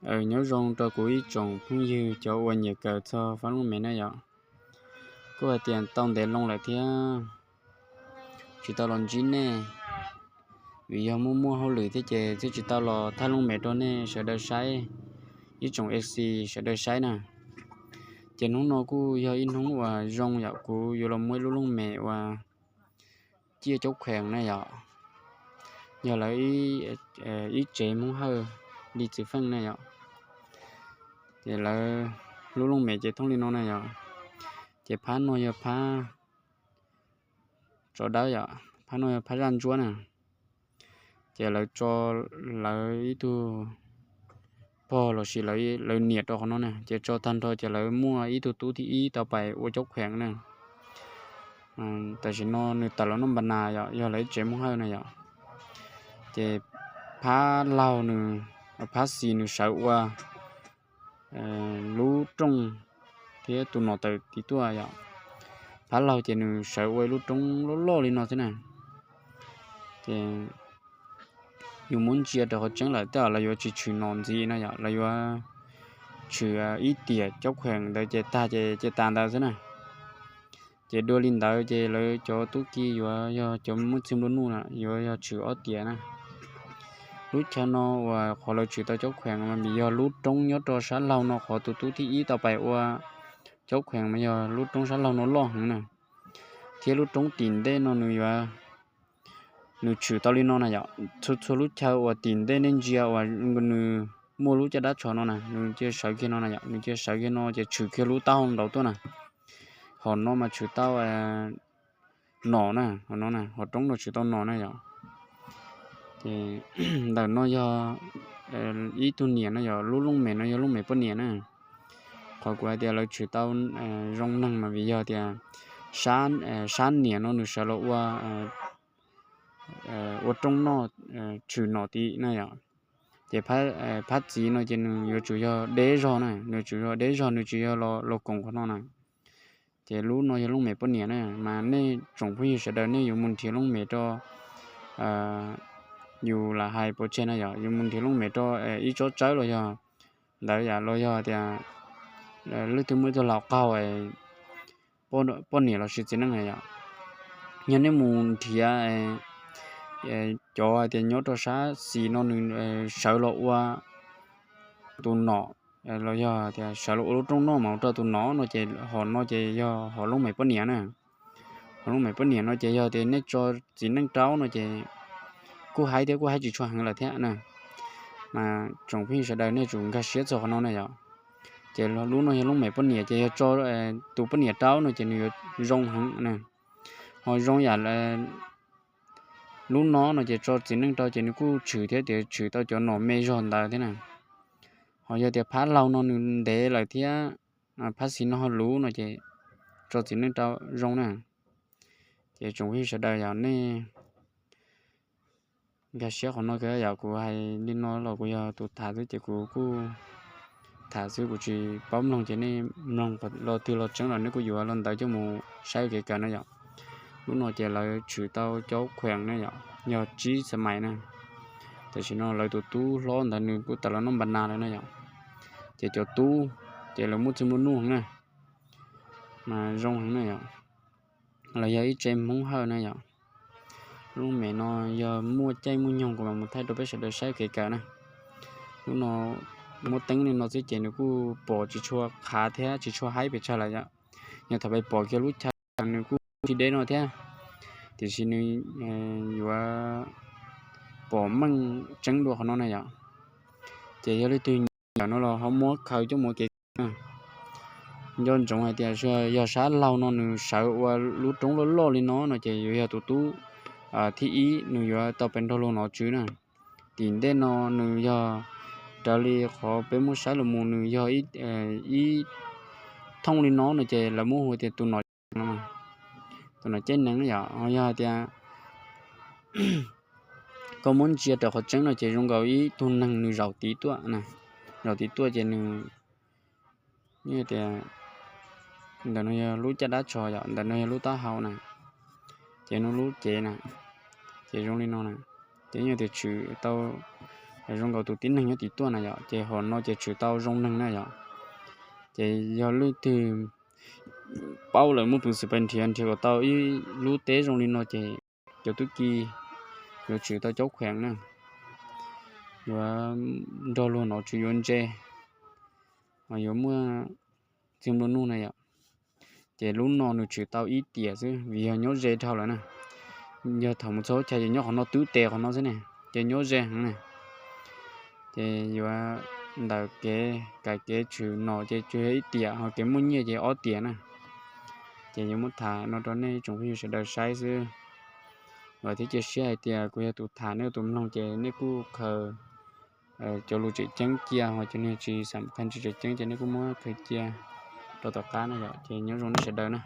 Nyob zoo rau kuv ib tsoom phooj ywg cov uas nyiam kawm txog fab lub mem na yom. Kuj hais tias tau ntev loo lawm thiab tsis tau los ntsib nej, vim yog muaj muaj hauj lwm thiab ces thiaj tsis tau los thaij lub mem rau nej sawv daws saib, ib tsoom F C sawv daws saib na. Ces hnub no kuj yog ib hnub uas zoo yom, kuv yuav los muab ib lub looj mem uas ciaj caub khees na yom, yog lawv ib tsev Hmoob Hawj li txiv feej na yom. Ces lawv lub looj mem ces thooj li no na yom. Ces phab no yog phab tsov dawb yom, phab no yog phab zaj ntsuab na. Ces lawv tso lawv ib tug pog lossis lawv niam rau qhov no na, ces tso tag nrho ces lawv muaj ib tug tub thib ib tau pais ua caub khees na. Tam sim no nws tawm los noj npa nas yom, yog lawv ib tsev Hmoob Hawj na yom. Ces phab laug nws, phab xis nws sawv ua lub rooj thiab tus nom tawm tid tuaj yom. Phab laug ces nws sawv ua ib lub roob loj loj li no xwb na. Ces yus muab ntsia rau qhov tseeb lawm tej zaum lawv yuav tsis tshwm nom ntxiv no yom, lawv yuav tshwm ib tiam caub khees ntawd ces tag ces cia tas ntawd xwb na. Ces dua li ntawd ces lawv cov tub ki yuav yog cov muaj txij nplua nuj na yuav yog tshwm ob tiam na. Lub chaw no uas qhov lawv tshwm tau caub khees mas vim yog lub roob nyob rau sab laug no qhov tus tub thib ib tau pais ua caub khees mas yog lub roob sab laug no loj heev na. Thiab lub roob tim ntej no nws yuav, nws tshwm tau li no na yom, txhua txhua lub chaw uas tim ntej nej ntsia uas nws muaj lub caj dab tsho no na, nws cia sawv kiag no na yom, nws cia sawv kiag no ces tshwm kiag lub taub hau nraud tuaj na. Hom no mas tshwm tau nom na, hom no na, hom roob no tshwm tau nom na yom. Ces ntawm no yog ib tug niam no yom, lub looj mem no yog looj mem poj niam na. Qhov kuv hais tias lawv tshwm tau zoo neeg mas vim yog tias sab niam no nws sawv los ua, ua rooj noj tshwm nom tid na yom. Ces phab txiv no ces nws yuav tsum yog deb zog na, nws tsum yog deb zog, nws tsis yog los koom qhov no na. Ces lub no yog looj mem poj niam na, mas nej tsoom phooj ywg sawv daws nej yuav mus nrhiav looj mem rau, yus lam hais pov tseg na yom, yuav mus nrhiav looj mem rau ib tsob tsawb los yog ntawd yom, los yog tias leej twg muaj ib tug laus qaug poj niam lossis txiv neej na yom, yog nej mus nrhiav cov hais tias nyob rau sab xis no nws sawv los ua tus nom, los yog tias sawv los ua lub rooj noj mas ua rau tus nom no ces hom no ces yog hom looj mem poj niam na. Hom looj mem poj niam no ces yog tias nej tso txiv neej rau no ces kuj haib thiab kuj haib tsis tshua heev lawm thiab na. Mas tsoom phooj ywg sawv daws nej tsum nkag siab txog qhov no na yom. Ces lub no yog looj mem poj niam ces yog tso tus poj niam rau no ces nws yuav zoo heev na. Ho zoo yam lub no no ces tso txiv neej rau ces nws kuj tshwm thiab tias tshwm tau cov nom me zog ntawd thiab na. Ho yog tias phab laug no nws ntev lawm thiab phab xis no ho luv no ces tso txiv neej rau zoo na. Ces tsoom phooj ywg sawv daws yog nej nkag siab qhov no kawg yom, kuv hais li no los kuv yog tus tham xwb ces kuv kuj tham xwb, kuv tsis paub mloog ces nej mloog los twg los tseeb los nej kuj yuav los ntawd coj mus saib kev kawm na yom. Lub no ces lawv tshwm tau caub khees na yom, yog tsib xab mais na. Tam sim no lawv tus tub hlob ntawd nws kuj tawm los noj npa nas lawm na yom. Ces cov tub ces lawv muaj txij muaj nuj heev na, mas zoo heev na yom. Los yog ib tsev Hmoob Hawj na yom. Lub mem no yog muaj caij muaj nyoog kuv mam mus thaij rau peb sawv daws saib kev kawm na. Lub no muab teeb li no xwb ces nws kuj pom tsis tshua qhav thiab tsis tshua haib pes tsawg lawm yom. Yog thaum peb pom kiag lub chaw nws kuj tsis deb no thiab, tiam sis nws yuav pom meej tseeb dua qhov no na yom. Ces yog leej twg nyiam no los ho muab khaws coj mus kev kawm na. Nco ntsoov hais tias yog sab laug no nws sawv ua lub roob loj loj li no no ces yuav yog tus tub thib ib nws yuav tau pais nrog luag nom tswv na. Tim ntej no nws yog raws li qhov peb muab saib los mus nws yog ib thooj li no no ces lawv muab hu tias tus nom, tus nom caij nees yom. Yog hais tias koj muab ntsia raws qhov tseeb no ces zoo nkaus ib tug neeg nws zaum tid tuaj, zaum tid tuaj ces nws, tias ntawm no yog lub caj dab tsho yom, ntawm no yog lub taub hau na, ces no lub cev na, ces zoo li no na. Ces yog tias tshwm tau zoo nkaus tus tib neeg nyob tim tuaj na yom, ces hom no ces tshwm tau zoo neeg na yom. Ces yog leej twg paub lawm muaj peev xwm pab nrhiav, nrhiav kom tau ib lub teb zoo li no ces cov tub ki yuav tshwm tau caub kheev na, yuav nrog luag nom tswv yuav ntse, yuav muaj txiag nplua nuj na yom. Ces lub no nws tshwm tau ib tiam xwb vim yog nyob ze dhau lawm na. Yog thaum mus txog lub chaw ces nyob qhov no twb tes qhov no xwb ne, ces nyob ze heev na. Ces yuav ntawm kev kais kev tshwm nom ces tsuas yog ib tiam, ho kev muaj nyiaj ces ob tiam na. Ces yuav muab tham no rau nej tsoom phooj ywg sawv daws saib xwb. Vam thiab cia siab hais tias kuv yog tus tham, nej tus mloog ces nej kuj khaws cov lus tseem ceeb cia, ho cov niag tsis xam phaj tsis tseem ceeb ces nej kuj muab khaws cia rau tom qab na yom. Ces nyob zoo nej sawv daws na.